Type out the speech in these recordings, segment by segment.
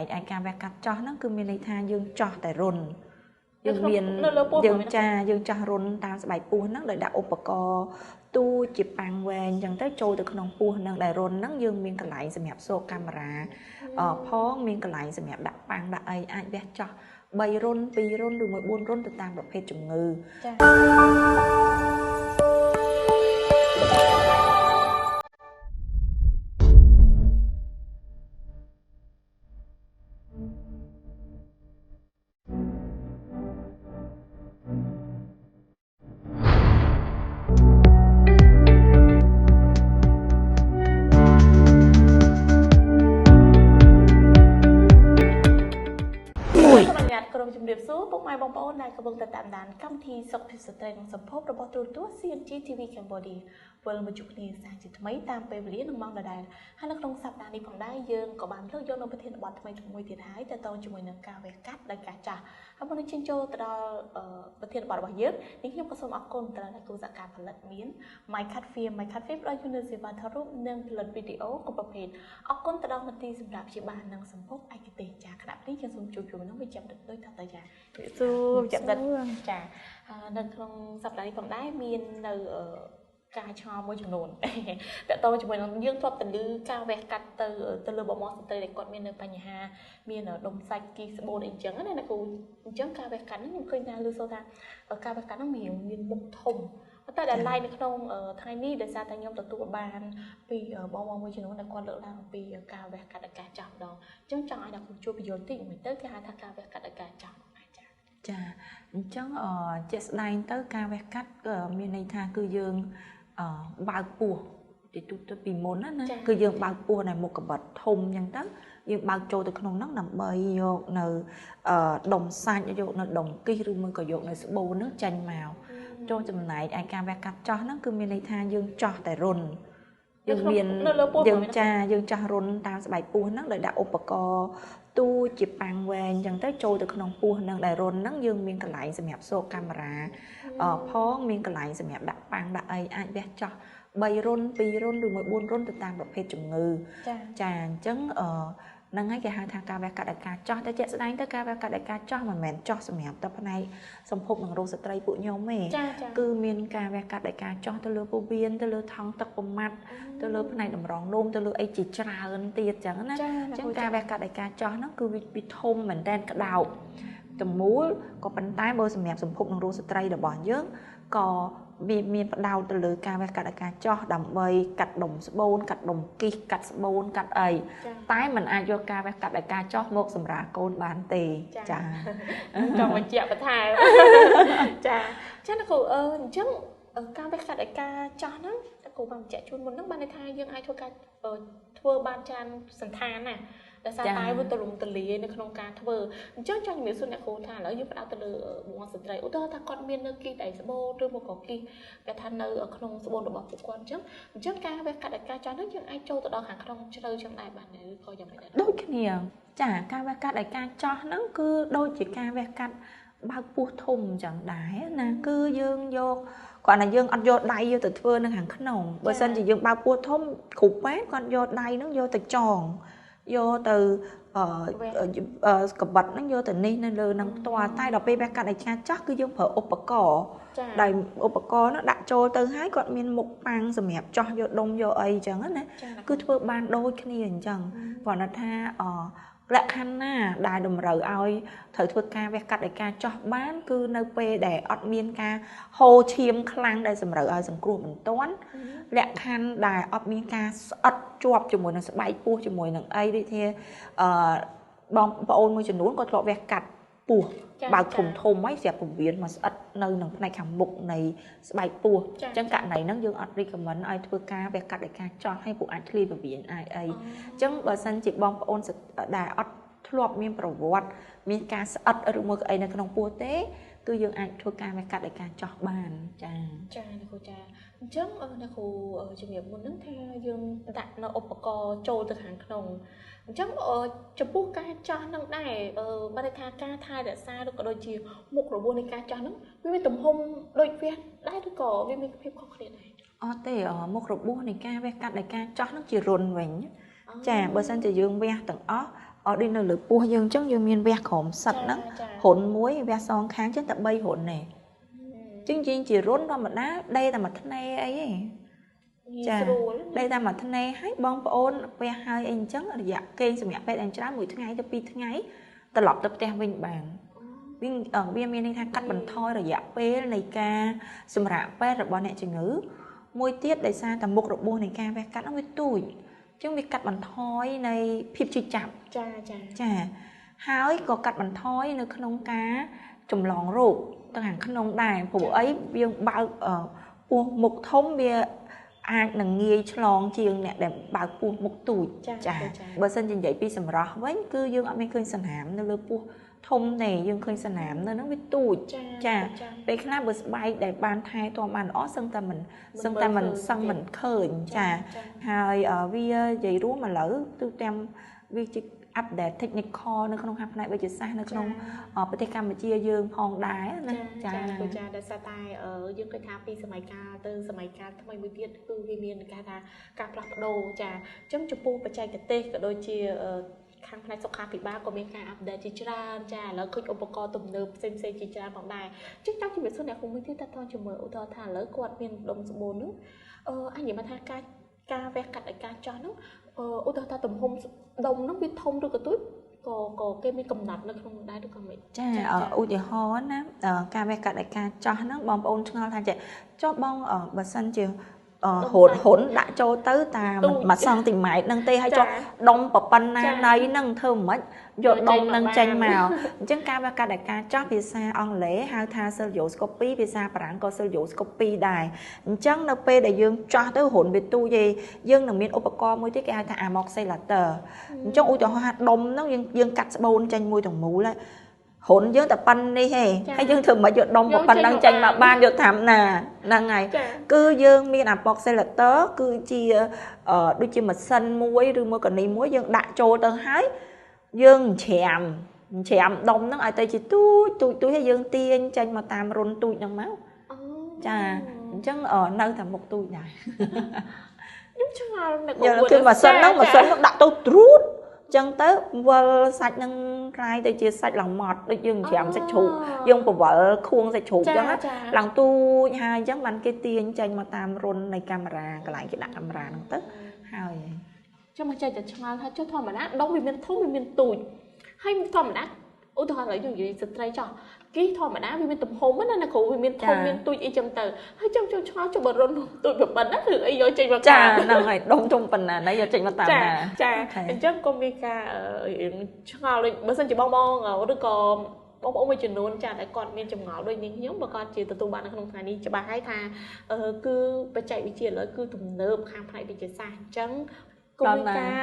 ែកឯការវះកាត់ចោះហ្នឹងគឺមានន័យថាយើងចោះតែរុនយើងមានយើងចាយើងចោះរុនតាមស្បែកពោះហ្នឹងដោយដាក់ឧបករណ៍ទូជាប៉ាំងវែងអញ្ចឹងទៅចូលទៅក្នុងពោះហ្នឹងដែលរុនហ្នឹងយើងមានកន្លែងសម្រាប់សូកកាមេរ៉ាផងមានកន្លែងសម្រាប់ដាក់ប៉ាំងដាក់អីអាចវះចោះ3រុន2រុនឬមួយ4រុនទៅតាមប្រភេទជំងឺចា ជំរាបសួរពុកម៉ែបងប្អូនដែលកំពុងតែតាមដានកម្មវិធីសុខភាពស្ត្រីនិងសម្ភពរបស់ទូរទស្សន៍ CNG TV Cambodia វិលមកជួបគ្នាសាជាថ្មីតាមពេលវេលានិងម៉ោងដដែលហើយនៅក្នុងសប្តាហ៍នេះផងដែរយើងក៏បានលើកយកនូវប្រធានបទថ្មីមួយទៀតហើយតទៅជាមួយនឹងការវះកាត់ដោយការចាស់ហើយមុននឹងឈានចូលទៅដល់ប្រធានបទរបស់យើងនេះខ្ញុំក៏សូមអរគុណទៅដល់គូសហការផលិតមាន My Cut Film My Cut Film ផ្ដល់ជូននូវសេវាថតរូបនិងផលិតវីដេអូគ្រប់ប្រភេទអរគុណទៅដល់មន្ទីរសម្រាប់ព្យាបាលនិងសម្ភពឯកទេសចាខណៈនេះយើងសូមជួបជាមួយនឹងវិជ្ជបណ្ឌិតដូចតទៅចាសួរវិជ្ជបណ្ឌិតចានៅក្នុងសប្តាហ៍នេះផងដែរមាននៅការឆ្ងល់មួយចំនួនតទៅជាមួយនឹងយើងធ្លាប់ទៅលើការវះកាត់ទៅលើបមស្ត្រីដែលគាត់មាននៅបញ្ហាមានដុំសាច់គីស្បូនអីចឹងណាគ្រូអញ្ចឹងការវះកាត់ហ្នឹងខ្ញុំឃើញថាឮសូរថាការវះកាត់ហ្នឹងមានមុខធំតែដែលឡែកនៅក្នុងថ្ងៃនេះដោយសារតែខ្ញុំទទួលបានពីបងៗមួយចំនួនដែលគាត់លើកឡើងអំពីការវះកាត់ដោយការចោះម្ដងអញ្ចឹងចង់ឲ្យអ្នកគ្រូជួយពន្យល់តិចមិនទៅគេហៅថាការវះកាត់ដោយការចោះចាអញ្ចឹងជាក់ស្ដែងទៅការវះកាត់មានន័យថាគឺយើងបើកពោះទីទូទៅពីមុនណាគឺយើងបើកពោះនៅមុខកបិតធំអញ្ចឹងទៅយើងបើកចូលទៅក្នុងហ្នឹងដើម្បីយកនៅដុំសាច់យកនៅដុំគិះឬមួយក៏យកនៅស្បូនហ្នឹងចេញមកចូលចំណែកឯការវះកាត់ចោះហ្នឹងគឺមានន័យថាយើងចោះតែរុនយើងមានយើងចាយើងចោះរុនតាមស្បែកពោះហ្នឹងដោយដាក់ឧបករណ៍ទូជាប៉ាំងវែងអញ្ចឹងទៅចូលទៅក្នុងពោះហ្នឹងដែលរុនហ្នឹងយើងមានកន្លែងសម្រាប់សូកកាមេរ៉ាផងមានកន្លែងសម្រាប់ដាក់ប៉ាំងដាក់អីអាចវះចោះ3រុន2រុនឬមួយ4រុនទៅតាមប្រភេទជំងឺចាអញ្ចឹងហ្នឹងហើយគេហៅថាការវះកាត់ដោយការចោះតែជាក់ស្ដែងទៅការវះកាត់ដោយការចោះមិនមែនចោះសម្រាប់តែផ្នែកសម្ភពនិងរោគស្ត្រីពួកខ្ញុំទេគឺមានការវះកាត់ដោយការចោះទៅលើពោះវៀនទៅលើថង់ទឹកប្រមាត់ទៅលើផ្នែកតម្រងនោមទៅលើអីជាច្រើនទៀតចឹងណាអញ្ចឹងការវះកាត់ដោយការចោះហ្នឹងគឺវាធំមែនតើក្តោបទាំងមូលក៏ប៉ុន្តែបើសម្រាប់សម្ភពនិងរោគស្ត្រីរបស់យើងក៏វាមានផ្ដោតទៅលើការវះកាត់ដោយការចោះដើម្បីកាត់ដុំស្បូនកាត់ដុំគិះកាត់ស្បូនកាត់អីតែมันអាចយកការវះកាត់ដោយការចោះមកសម្រាប់កូនបានទេចាចង់បញ្ជាក់បន្ថែមចាចាអ្នកគ្រូអញ្ចឹងការវះកាត់ដោយការចោះហ្នឹងអ្នកគ្រូបានបញ្ជាក់ជូនមុនហ្នឹងបានន័យថាយើងអាចធ្វើការធ្វើបានច្រើនសន្តានណាដោយសារតែវាទលំទលាយនៅក្នុងការធ្វើអញ្ចឹងចង់ជំរាបសួរអ្នកគ្រូថាឥឡូវយើងផ្ដោតទៅលើបងស្ត្រីឧទាហរណ៍ថាគាត់មាននៅគីដៃស្បូនឬមកក៏គីគេថានៅក្នុងស្បូនរបស់ពួកគាត់អញ្ចឹងការវះកាត់ដោយការចោះនោះយើងអាចចូលទៅដល់ខាងក្នុងជ្រៅចឹងដែរបានឬក៏យ៉ាងម៉េចដែរដូចគ្នាចាការវះកាត់ដោយការចោះហ្នឹងគឺដូចជាការវះកាត់បើកពោះធំអញ្ចឹងដែរណាគឺយើងយកគ្រាន់តែយើងអត់យកដៃយកទៅធ្វើនៅខាងក្នុងបើសិនជាយើងបើកពោះធំគ្រប់ពេទ្យគាត់យកដៃហ្នឹងយកទៅចងយកទៅកបិតហ្នឹងយកទៅនេះនៅលើនឹងផ្ទាល់តែដល់ពេលវះកាត់ដោយការចោះគឺយើងប្រើឧបករណ៍ដែលឧបករណ៍ហ្នឹងដាក់ចូលទៅហើយគាត់មានមុខប៉ាំងសម្រាប់ចោះយកដុំយកអីអញ្ចឹងណាគឺធ្វើបានដូចគ្នាអញ្ចឹងគ្រាន់តែថាលក្ខខណ្ឌណាដែលតម្រូវឲ្យត្រូវធ្វើការវះកាត់ដោយការចោះបានគឺនៅពេលដែលអត់មានការហូរឈាមខ្លាំងដែលសម្រូវឲ្យសង្គ្រោះបន្ទាន់លក្ខខណ្ឌដែលអត់មានការស្អិតជាប់ជាមួយនឹងស្បែកពោះជាមួយនឹងអីដូចជាបងប្អូនមួយចំនួនក៏ធ្លាប់វះកាត់ពោះបើកធំធំហើយស្រាប់ពវៀនមកស្អិតនៅនឹងផ្នែកខាងមុខនៃស្បែកពោះអញ្ចឹងករណីហ្នឹងយើងអត់ recommend ឲ្យធ្វើការវះកាត់ដោយការចោះឲ្យពួកអាចធ្លាយពវៀនអាចអីអញ្ចឹងបើសិនជាបងប្អូនដែលអត់ធ្លាប់មានប្រវត្តិមានការស្អិតឬមួយក៏អីនៅក្នុងពោះទេគឺយើងអាចធ្វើការវះកាត់ដោយការចោះបានចាចាអ្នកគ្រូចាអញ្ចឹងអ្នកគ្រូជំរាបមុនហ្នឹងថាយើងដាក់នៅឧបករណ៍ចូលទៅខាងក្នុងអញ្ចឹងចំពោះការចោះហ្នឹងដែរបានន័យថាការថែរក្សាឬក៏ដូចជាមុខរបួសនៃការចោះហ្នឹងវាមានទំហំដូចវះដែរឬក៏វាមានភាពខុសគ្នាដែរអត់ទេមុខរបួសនៃការវះកាត់ដោយការចោះហ្នឹងជារុនវិញចាបើសិនជាយើងវះទាំងអស់ ដូចនៅលើពោះយើងអញ្ចឹងយើងមានវះក្រោមសិតហ្នឹងរុនមួយវះសងខាងអញ្ចឹងតែ3រុនទេជាងជារុនធម្មតាដេតែមួយថ្នេអីទេចាដេតែមួយថ្នេហើយបងប្អូនវះហើយអីអញ្ចឹងរយៈគេងសម្រាប់ពេទ្យអញ្ច្រើនមួយថ្ងៃទៅ2ថ្ងៃត្រឡប់ទៅផ្ទះវិញបានវាមានន័យថាកាត់បន្ថយរយៈពេលនៃការសម្រាកពេទ្យរបស់អ្នកជំងឺមួយទៀតដោយសារតែមុខរបួសនៃការវះកាត់ហ្នឹងវាទូចអញ្ចឹងវាកាត់បន្ថយនៃភាពឈឺចាប់ចាចាចាហើយក៏កាត់បន្ថយនៅក្នុងការចម្លងរោគទៅខាងក្នុងដែរព្រោះអីយើងបើកពោះមុខធំវាអាចនឹងងាយឆ្លងជាងអ្នកដែលបើកពោះមុខទូចចាបើសិនជានិយាយពីសម្រស់វិញគឺយើងអត់មានឃើញស្នាមនៅលើពោះធំទេយើងឃើញស្នាមនៅហ្នឹងវាទូចចាពេលខ្លះបើស្បែកដែលបានថែទាំបានល្អសឹងតែមិនឃើញចាហើយវានិយាយរួមឥឡូវទូទាំងវាជា update technical នៅក្នុងខាងផ្នែកវិទ្យាសាស្ត្រនៅក្នុងប្រទេសកម្ពុជាយើងផងដែរណាចាចាដោយសារតែយើងឃើញថាពីសម័យកាលទៅសម័យកាលថ្មីមួយទៀតគឺវាមានការថាការផ្លាស់ប្ដូរចាអញ្ចឹងចំពោះបច្ចេកទេសក៏ដូចជាខាងផ្នែកសុខាភិបាលក៏មានការអាប់ដេតជាច្រើនចាឥឡូវឃើញឧបករណ៍ទំនើបផ្សេងៗជាច្រើនផងដែរអញ្ចឹងចង់ជំរាបសួរអ្នកគ្រូមួយទៀតតើតជាមួយឧទាហរណ៍ថាឥឡូវគាត់មានដុំស្បូននោះអញនិយាយមកថាការវះកាត់ឲ្យការចោះនោះឧទាហរណ៍ថាទំហំដុំនោះវាធំឬក៏ទូចក៏គេមានកំណត់នៅក្នុងដែរឬក៏មិនចាឧទាហរណ៍ណាការវះកាត់ឲ្យការចោះហ្នឹងបងប្អូនឆ្ងល់ថាចោះបងបើសិនជាហ៊ុនដាក់ចូលទៅតាម1សង់ទីម៉ែត្រហ្នឹងទេហើយចុះដុំប៉ុណ្ណាណៃហ្នឹងធ្វើមិនយកដុំហ្នឹងចេញមកអញ្ចឹងការវះកាត់ដោយការចោះភាសាអង់គ្លេសហៅថា cystoscopy ភាសាបារាំងក៏ cystoscopy ដែរអញ្ចឹងនៅពេលដែលយើងចោះទៅហ៊ុនវាទូចទេយើងនឹងមានឧបករណ៍មួយទៀតគេហៅថា amoxilator អញ្ចឹងឧទាហរណ៍ថាដុំហ្នឹងយើងកាត់ស្បូនចេញមួយទាំងមូលហើយហ៊ុនយើងតែប៉ុណ្នេះទេហើយយើងធ្វើមិនយកដុំប៉ុណ្ណឹងចេញមកបានយកតាមណាហ្នឹងហើយគឺយើងមាន amoxilator គឺជាដូចជាម៉ាស៊ីនមួយឬមួយកនេះមួយយើងដាក់ចូលទៅហើយយើងច្រាមដុំហ្នឹងឲ្យទៅជាទូចទូចទូចហើយយើងទាញចេញមកតាមរុនទូចហ្នឹងមកចាអញ្ចឹងនៅតែមុខទូចដែរខ្ញុំឆ្ងល់នៅគឺម៉ាស៊ីនហ្នឹងដាក់ទៅទ្រូតចឹងទៅវិលសាច់នឹងក្លាយទៅជាសាច់ឡើងម៉ត់ដូចយើងច្រាមសាច់ជ្រូកយើងពវល់ខួងសាច់ជ្រូកចឹងឡើងទូចហើយអញ្ចឹងបានគេទាញចេញមកតាមរុននៃកាមេរ៉ាកន្លែងគេដាក់កាមេរ៉ាហ្នឹងទៅហើយចាំមកចេះតែឆ្ងល់ថាចុះធម្មតាដុំវាមានធំវាមានទូចហើយធម្មតាឧទាហរណ៍ឥឡូវយើងនិយាយស្ត្រីចោះគេធម្មតាវាមានទំហំណាគ្រូវាមានធំមានទូចអីចឹងទៅហើយចាំឆ្ងល់ចុះបើរុនទូចប៉ុណ្ណាឬអីយកចេញមកចាហ្នឹងហើយដុំធំប៉ុណ្ណាណាយកចេញមកតាមណាចាអញ្ចឹងក៏មានការឆ្ងល់ដូចបើសិនជាបងឬក៏បងប្អូនមួយចំនួនចាដែលគាត់មានចម្ងល់ដូចនាងខ្ញុំបើគាត់ជាទទួលបាននៅក្នុងថ្ងៃនេះច្បាស់ហើយថាគឺបច្ចេកវិទ្យាឥឡូវគឺទំនើបខាងផ្នែកវិទ្យាសាស្ត្រអញ្ចឹងក៏មានការ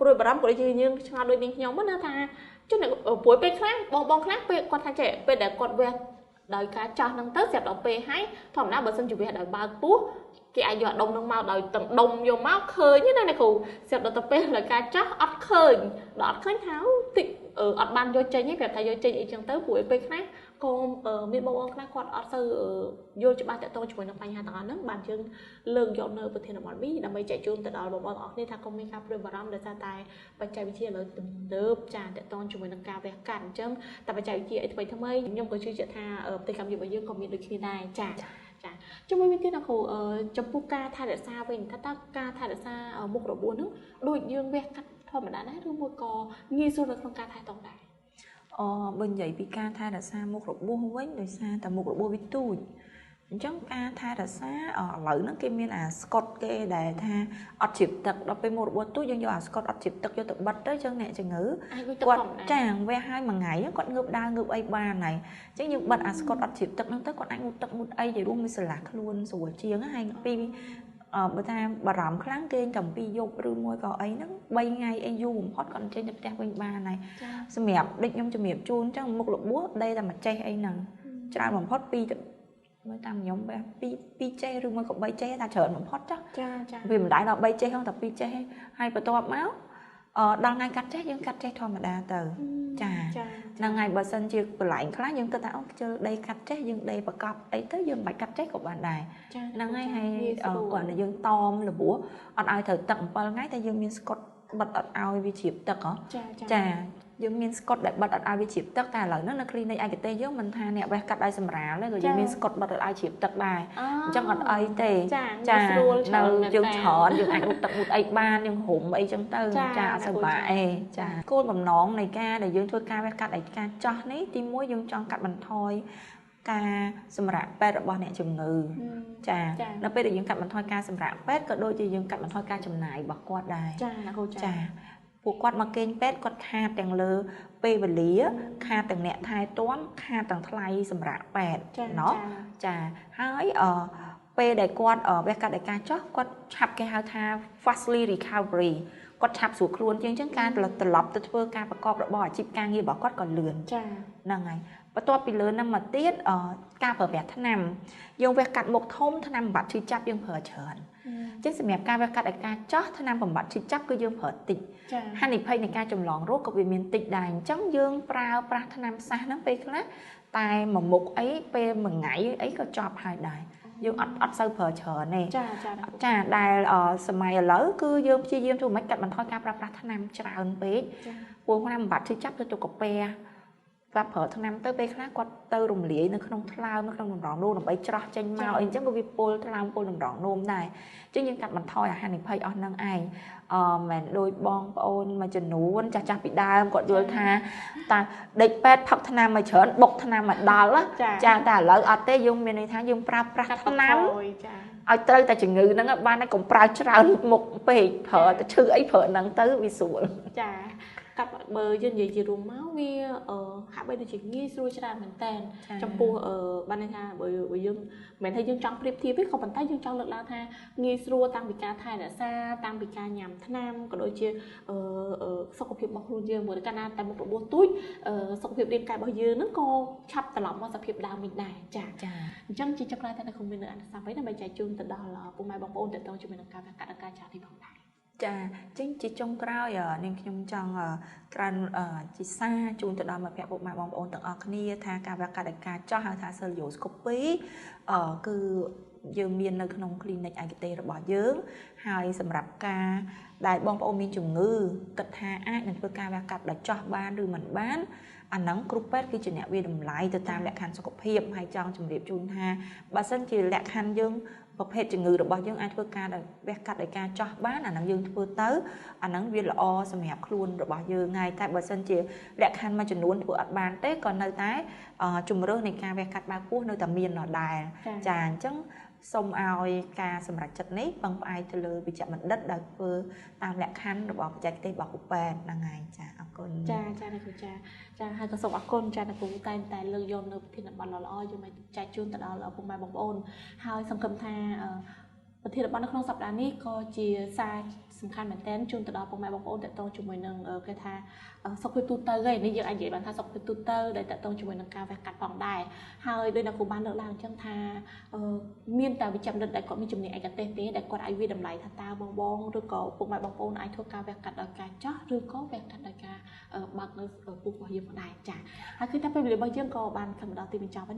ព្រួយបារម្ភក៏ដូចជាយើងឆ្ងល់ដូចនាងខ្ញុំណាថាចុះព្រួយពេលខ្លះបងខ្លះពេលគាត់ថាចេះពេលដែលគាត់វះដោយការចោះហ្នឹងទៅស្រាប់ដល់ពេលហើយធម្មតាបើសិនជាវះដោយបើកពោះគេអាចយកដុំហ្នឹងមកដោយទាំងដុំយកមកឃើញណាអ្នកគ្រូស្រាប់ដល់ទៅពេលដោយការចោះអត់ឃើញដល់អត់ឃើញថាតិចអត់បានយកចេញទេប្រាប់ថាយកចេញអីចឹងទៅព្រោះពេលខ្លះក៏មានបងប្អូនខ្លះគាត់អត់សូវយល់ច្បាស់តាក់ទងជាមួយនឹងបញ្ហាទាំងអស់ហ្នឹងបានយើងលើកយកនៅប្រធានបទនេះដើម្បីចែកជូនទៅដល់បងប្អូនទាំងអស់គ្នាថាកុំមានការព្រួយបារម្ភដោយសារតែបច្ចេកវិទ្យាឥឡូវទំនើបចាតាក់ទងជាមួយនឹងការវះកាត់អញ្ចឹងតែបច្ចេកវិទ្យាអីថ្មីថ្មីខ្ញុំក៏ជឿជាក់ថាប្រទេសកម្ពុជារបស់យើងក៏មានដូចគ្នាដែរចាចាជាមួយវិញទៀតណាគ្រូចំពោះការថែរក្សាវិញថាតើការថែរក្សាមុខរបួសហ្នឹងដូចយើងវះកាត់ធម្មតាដែរឬមួយក៏ងាយស្រួលនៅក្នុងការថែទាំដែរបើនិយាយពីការថែរក្សាមុខរបួសវិញដោយសារតែមុខរបួសវាទូចអញ្ចឹងការថែរក្សាឥឡូវហ្នឹងគេមានអាស្កុតគេដែលថាអត់ជ្រាបទឹកដល់ពេលមុខរបួសទូចយើងយកអាស្កុតអត់ជ្រាបទឹកយកទៅបិទទៅអញ្ចឹងអ្នកជំងឺគាត់ចាវះហើយមួយថ្ងៃគាត់ងើបដើរងើបអីបានហើយអញ្ចឹងយើងបិទអាស្កុតអត់ជ្រាបទឹកហ្នឹងទៅគាត់អាចងូតទឹកងូតអីជារួមមានស្រឡះខ្លួនស្រួលជាងហើយពីបើថាបារម្ភខ្លាំងគេងតែពីយប់ឬមួយក៏អីហ្នឹង3ថ្ងៃអីយូរបំផុតគាត់ចេញទៅផ្ទះវិញបានហើយសម្រាប់ដូចខ្ញុំជំរាបជូនអញ្ចឹងមុខរបួសដេតែមួយចេះអីហ្នឹងច្រើនបំផុត2មើលតាមខ្ញុំ2ចេះឬមួយក៏3ចេះថាច្រើនបំផុតចាចាវាមិនដែរដល់3ចេះហ្នឹងតែ2ចេះហើយបន្ទាប់មកដល់ថ្ងៃកាត់ចេះយើងកាត់ចេះធម្មតាទៅចាហ្នឹងហើយបើសិនជាកន្លែងខ្លះយើងគិតថាអូខ្ជិលដីកាត់ចេះយើងដីប្រកបអីទៅយើងមិនបាច់កាត់ចេះក៏បានដែរហ្នឹងហើយហើយគ្រាន់តែយើងតមរបួសអត់ឲ្យត្រូវទឹក7ថ្ងៃតែយើងមានស្កុត បិទអត់ឲ្យវាជ្រាបទឹកហ៎ចាយើងមានស្កុតដែលបិទអត់ឲ្យវាជ្រាបទឹកតែឥឡូវហ្នឹងនៅ clinic ឯកទេសយើងមិនថាអ្នកវះកាត់ឲ្យសម្រាលទេក៏យើងមានស្កុតបិទអត់ឲ្យជ្រាបទឹកដែរអញ្ចឹងអត់អីទេចានៅយើងច្រើនយើងអាចមុតទឹកមុតអីបានយើងរុំអីចឹងទៅចាអត់សូវបាក់អីចាគោលបំណងនៃការដែលយើងធ្វើការវះកាត់ឲ្យការចោះនេះទីមួយយើងចង់កាត់បន្ថយការសម្រាកពេទ្យរបស់អ្នកជំងឺចានៅពេលដែលយើងកាត់បន្ថយការសម្រាកពេទ្យក៏ដូចជាយើងកាត់បន្ថយការចំណាយរបស់គាត់ដែរចាអ្នកគ្រូចាពួកគាត់មកគេងពេទ្យគាត់ខាតទាំងលើពេលវេលាខាតទាំងអ្នកថែទាំខាតទាំងថ្លៃសម្រាកពេទ្យណោះចាហើយពេលដែលគាត់វះកាត់ដោយការចោះគាត់ឆាប់គេហៅថា fastly recovery គាត់ឆាប់ស្រួលខ្លួនជាងចឹងការត្រឡប់ទៅធ្វើការប្រកបរបរអាជីពការងាររបស់គាត់ក៏លឿនចាហ្នឹងហើយបន្ទាប់ពីលឿនហ្នឹងមកទៀតការប្រើប្រាស់ថ្នាំយើងវះកាត់មុខធំថ្នាំបំបត្តិឈឺចាប់យើងប្រើច្រើនអញ្ចឹងសម្រាប់ការវះកាត់ដោយការចោះថ្នាំបំបត្តិឈឺចាប់គឺយើងប្រើតិចហានិភ័យនៃការចម្លងរោគក៏វាមានតិចដែរអញ្ចឹងយើងប្រើប្រាស់ថ្នាំផ្សះហ្នឹងពេលខ្លះតែមួយមុខអីពេលមួយថ្ងៃអីក៏ចប់ហើយដែរយើងអត់សូវប្រើច្រើនទេចាចាដែលសម័យឥឡូវគឺយើងព្យាយាមធ្វើម៉េចកាត់បន្ថយការប្រើប្រាស់ថ្នាំច្រើនពេកព្រោះថ្នាំបំបត្តិឈឺចាប់ទៅកាពះគាត់ប្រើថ្នាំទៅពេលខ្លះគាត់ទៅរំលាយនៅក្នុងថ្លើមនៅក្នុងតម្រងនោមដើម្បីច្រោះចេញមកអីអញ្ចឹងក៏វាពុលថ្លើមពុលតម្រងនោមដែរអញ្ចឹងយើងកាត់បន្ថយអាហានិភ័យអស់ហ្នឹងឯងមិនដូចបងប្អូនមួយចំនួនចាស់ៗពីដើមគាត់យល់ថាតាដេកពេទ្យផឹកថ្នាំមកច្រើនបុកថ្នាំមកដល់ចាតែឥឡូវអត់ទេយើងមានន័យថាយើងប្រើប្រាស់ថ្នាំឲ្យត្រូវតែជំងឺហ្នឹងបានតែកុំប្រើច្រើនមុខពេកប្រើតែឈឺអីប្រើហ្នឹងទៅវាស្រួលចាកាត់បើយើងនិយាយជារួមមកវាហាក់បីដូចជាងាយស្រួលច្រើនមែនតើចំពោះបានន័យថាបើយើងមិនមែនថាយើងចង់ប្រៀបធៀបទេក៏ប៉ុន្តែយើងចង់លើកឡើងថាងាយស្រួលតាំងពីការថែរក្សាតាំងពីការញ៉ាំថ្នាំក៏ដូចជាសុខភាពរបស់ខ្លួនយើងមួយកាលណាតែមុខរបួសទូចសុខភាពរាងកាយរបស់យើងហ្នឹងក៏ឆាប់ត្រឡប់មកសភាពដើមវិញដែរចាអញ្ចឹងជាចុងក្រោយតែខ្ញុំមានអនុសាសន៍អ្វីដើម្បីចែកជូនទៅដល់ពុកម៉ែបងប្អូនទាក់ទងជាមួយនឹងការវះកាត់ការចាស់នេះផងដែរចាចឹងជាចុងក្រោយនាងខ្ញុំចង់ក្រើនជាសារជូនទៅដល់មិត្តភក្តិពុកម៉ែបងប្អូនទាំងអស់គ្នាថាការវះកាត់ដោយការចោះហៅថា cystoscopy គឺយើងមាននៅក្នុង clinic ឯកទេសរបស់យើងហើយសម្រាប់ការដែលបងប្អូនមានជំងឺគិតថាអាចនឹងធ្វើការវះកាត់ដោយចោះបានឬមិនបានអាហ្នឹងគ្រូពេទ្យគឺជាអ្នកវាតម្លៃទៅតាមលក្ខខណ្ឌសុខភាពហើយចង់ជម្រាបជូនថាបើសិនជាលក្ខខណ្ឌយើងប្រភេទជំងឺរបស់យើងអាចធ្វើការដោយវះកាត់ដោយការចោះបានអាហ្នឹងយើងធ្វើទៅអាហ្នឹងវាល្អសម្រាប់ខ្លួនរបស់យើងហើយតែបើសិនជាលក្ខខណ្ឌមួយចំនួនធ្វើអត់បានទេក៏នៅតែជំរើសនៃការវះកាត់បើកពោះនៅតែមានដដែលចាអញ្ចឹងសូមឲ្យការសម្រេចចិត្តនេះពឹងផ្អែកទៅលើវិជ្ជបណ្ឌិតដែលធ្វើតាមលក្ខខណ្ឌរបស់បច្ចេកទេសរបស់គ្រូពេទ្យហ្នឹងហើយចាអរគុណចាចាអ្នកគ្រូចាចាហើយក៏សូមអរគុណចាអ្នកគ្រូតែងតែលើកយកនៅប្រធានបទល្អៗយកមកចែកជូនទៅដល់ពុកម៉ែបងប្អូនហើយសង្ឃឹមថាប្រធានបទនៅក្នុងសប្តាហ៍នេះក៏ជាសារសំខាន់មែនទែនជូនទៅដល់ពុកម៉ែបងប្អូនទាក់ទងជាមួយនឹងគេថាសុខភាពទូទៅឯនេះយើងអាចនិយាយបានថាសុខភាពទូទៅដែលទាក់ទងជាមួយនឹងការវះកាត់ផងដែរហើយដោយអ្នកគ្រូបានលើកឡើងអញ្ចឹងថាមានតែវិជ្ជបណ្ឌិតដែលគាត់មានជំនាញឯកទេសទេដែលគាត់អាចវាតម្លៃថាតើបងឬក៏ពុកម៉ែបងប្អូនអាចធ្វើការវះកាត់ដោយការចោះឬក៏វះកាត់ដោយការបើកនៅពោះរបស់យើងផងដែរចាហើយគឺថាពេលវេលារបស់យើងក៏បានខិតមកដល់ទីបញ្ចប់ហើយ